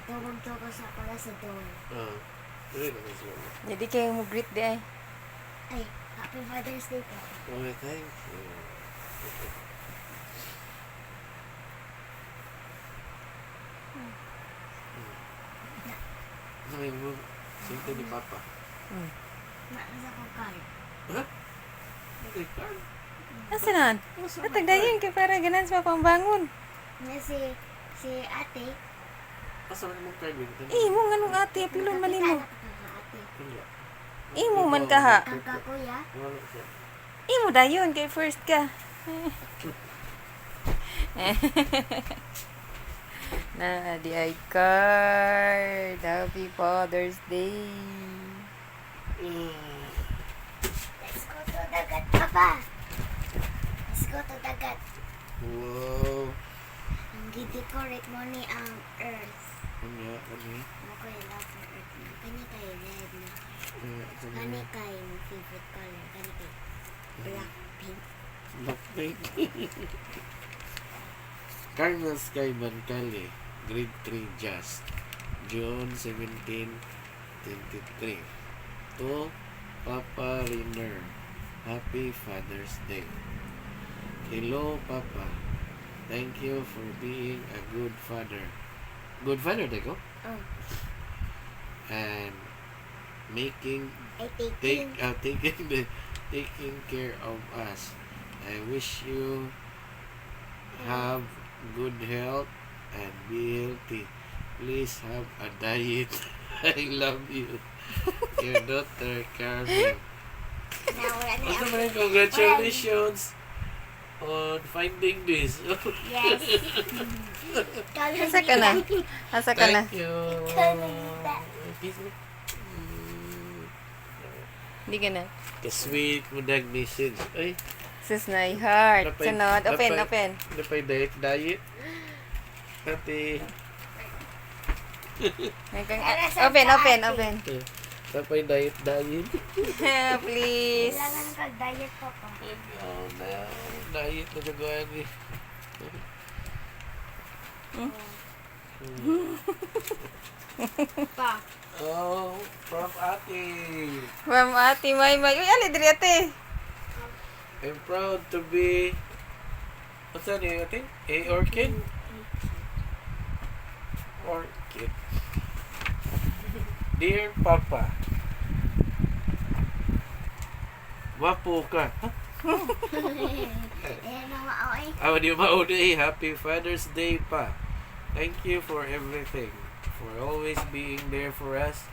Tawag to ko sa pala sa door. Ah. Dili na kasi. Jadi kayo mo greet di ay. Ay, Happy Father's Day po. Okay, thank you. Ano may mo? Sinta ni Papa. Nasa ko card. Ha? May card? Asa na? Natagdayon kay para ganan sa pambangon. Nga si ate. Asa man mong card? Wait, Eh, mo nganong ate, pilon man nimo. Nakakita na ka ate. Wala. Imo man ka ha. Kang ka kuya. Wala siya. Imo dayon kay first ka. Na di ay card. Happy Father's Day. Let's go to dagat, Papa. Let's go to dagat. Wow. Ang gidecorate mo ni ang earth. Ano ya? Ano ya? Mo ko yung love for earth na. Kani kay red na. Ano Kani ya? kay mo favorite color. Kani kay black pink. Blackpink. Carmel Sky Bancale, Grade 3 Just, June 17, 23. To Papa Riner, Happy Father's Day. Hello, Papa. Thank you for being a good father. Good father, Deko? Oh. And making Ay, take taking. taking the taking care of us. I wish you have good health and be healthy. Please have a diet. I love you. Your daughter Carmen. Na wala na. Also, man, congratulations on finding this. Yes. Ikaw lang Asa ka na? Asa ka na? Thank you. Ikaw nagita. Kiss me. Hindi ka na. Ka-sweet mo dag message. Ay, Sis na heart. Sunod. Open, open. Napay diet diet. Ate. Open, open, open. Napay diet diet. Please. Kailangan kag diet, Papa. Oh no. Diet na gagawa ni. Pa. Oh, from ate. Ma'am Ate May May. Uy, ali diri ate. I'm proud to be. What's that name, ate? A orchid? Orchid. Dear Papa. Wapo ka. Huh? Eh, mga oy. Ah, di mauna eh. Happy Father's Day pa. Thank you for everything. For always being there for us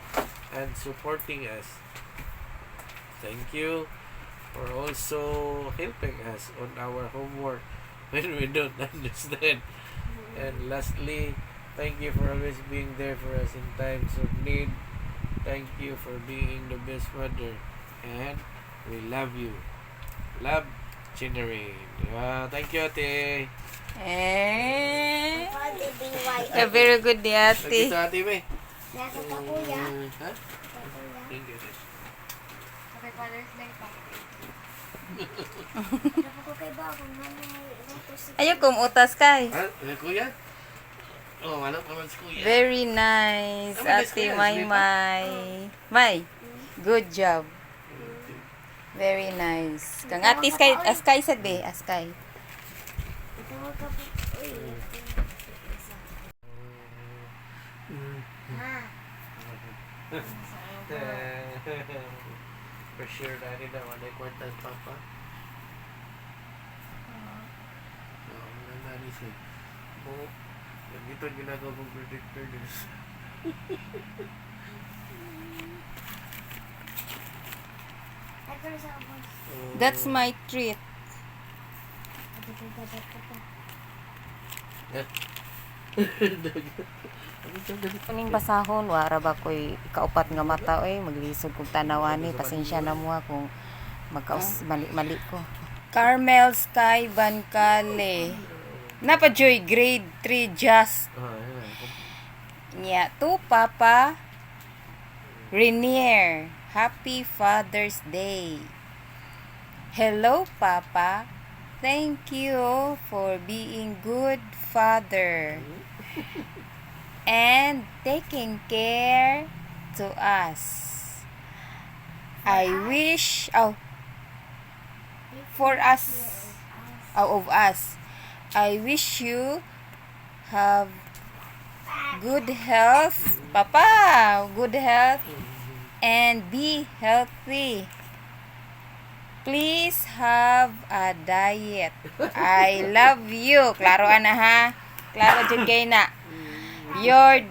and supporting us. Thank you for also helping us on our homework when we don't understand. And lastly, thank you for always being there for us in times of need. Thank you for being the best father. And we love you. Love, Chinnery. Ah, thank you, ate. Eh. Proud to be Y. Yeah, very good ni Thank you ate. sa ate, be. Nasa ka kuya. Ha? Ka kuya. Thank you, ate. Happy Father's Day pa. Dapat ko kay ba kung ano Ayaw kong utas kay. Ha? Eh, kuya? Oh, wala pa man si kuya. Very nice, Tama, guys, Ate kuya. May Sige pa. May. May, good job. Very nice. Kang ate Sky, askay sad be, askay. Tawag ka po. Uy. Ha? For sure, daddy na wala kwarta sa papa. Oo, wala na ni siya. Oo, dito ang ginagawa kong predictor din. Nagkaroon sa boss. That's my treat. Ate ko dapat ka pa. Kuning basahon, wara ba ko'y ikaupat nga mata oy, maglisod kog tanawan ni, pasensya na mo ha kung magkaus mali-mali ko. Carmel Sky Bancale. Napa Joy grade 3 just Ah, yeah. niya to Papa Renier. Happy Father's Day. Hello Papa. Thank you for being good father and taking care to us. I wish, oh, for us, out of us. I wish you have good health, Papa, good health, and be healthy. Please have a diet. I love you. Klaro ana ha. Klaro jud kay na. Your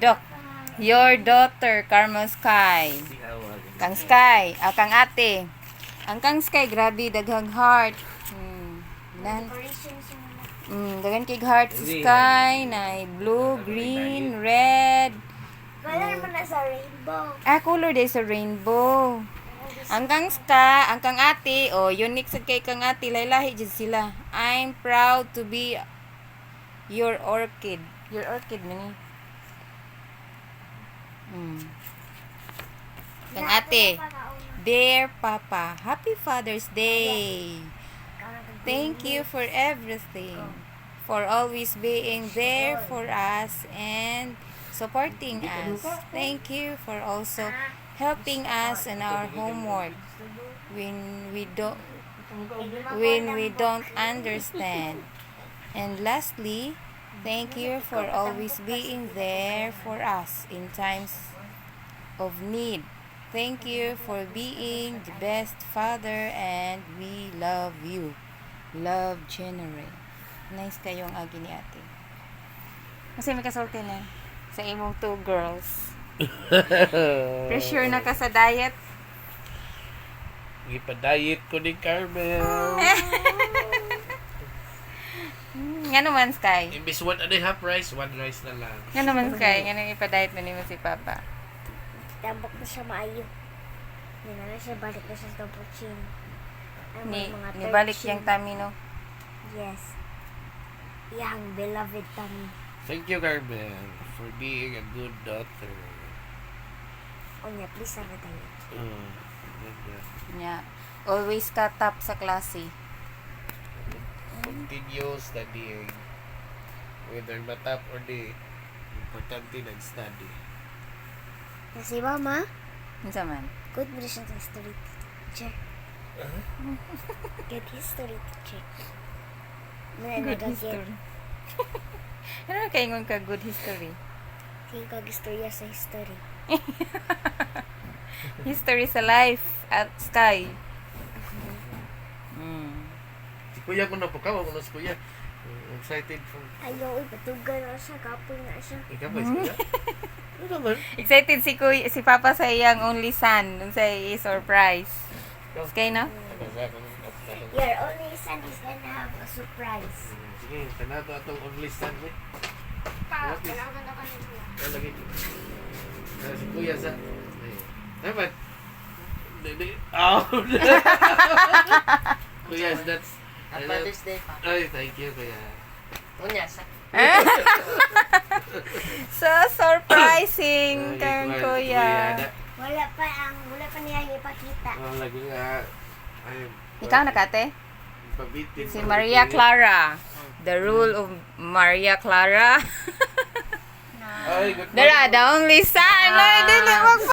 daughter, Carmel Sky. Kang Sky, ah, kang ate. Ang kang Sky, grabe, daghang heart. Nan, Decoration siya muna. Daghan kay heart si Sky, na blue, green, red. Color mo na sa rainbow. Ah, color day sa rainbow. Ang kang ska, ang kang ate, oh, unique sa kay kang ate, lahi-lahi jud sila. I'm proud to be your orchid. Your orchid mani. Kang ate, dear Papa, Happy Father's Day. Thank you for everything, for always being there for us and supporting us. Thank you for also helping us in our homework when we don't understand. And lastly, thank you for always being there for us in times of need. Thank you for being the best father and we love you. Love, Generate. Nice kayong agi ni ate. Kasi may kasulti na sa imong two girls. Pressure na ka sa diet. Gipa-diet ko ni Carmel. Nga naman, Sky. Imbis 1.5 rice, one rice na lang. Nga naman, Sky. Nga nang ipa-diet na nimo si Papa. Tambok na siya maayo. Hindi na lang siya, balik na siya sa double chin. Ay, Ni, mga third nibalik chin. yung tummy, no? Yes. Yang beloved tummy. Thank you, Carmel, for being a good daughter. Onya, please have a diet. Ganda. Nya. Always ka top sa klase. Continue studying. Whether matap or di, importante nag-study. Kasi mama, Unsa man? good mo siya sa history teacher. Good history teacher. Muna Good nagaget. history. Ano kaingon ka good history? Sige kag istorya sa history. History sa life at sky. Si Kuya ko na po, kawa ko na si Kuya. Excited for. Ayaw, uy, patugan na siya, kapoy na siya. Ikaw ba, si Kuya? Ano naman? Excited si Kuya, si Papa sa iyang only son. Unsa i surprise. Sky no? Your only son is gonna have a surprise. Sige, tanato atong only son eh. Pa, What is- kailangan na kanila. Lagi. Ah, si Kuya sa. Ay, dapat. Di, oh. Kuya, that's. Happy Father's Day pa. Ay, thank you, Kuya. Unya sa. So surprising Ay, kang kuya. Wala pa niya ipakita. Oh, lagi nga. Ay, Ikaw na kate? Pabitin. Si Maria Clara. The rule of Maria Clara. Ay, good Dara, the only son. Ay, dili.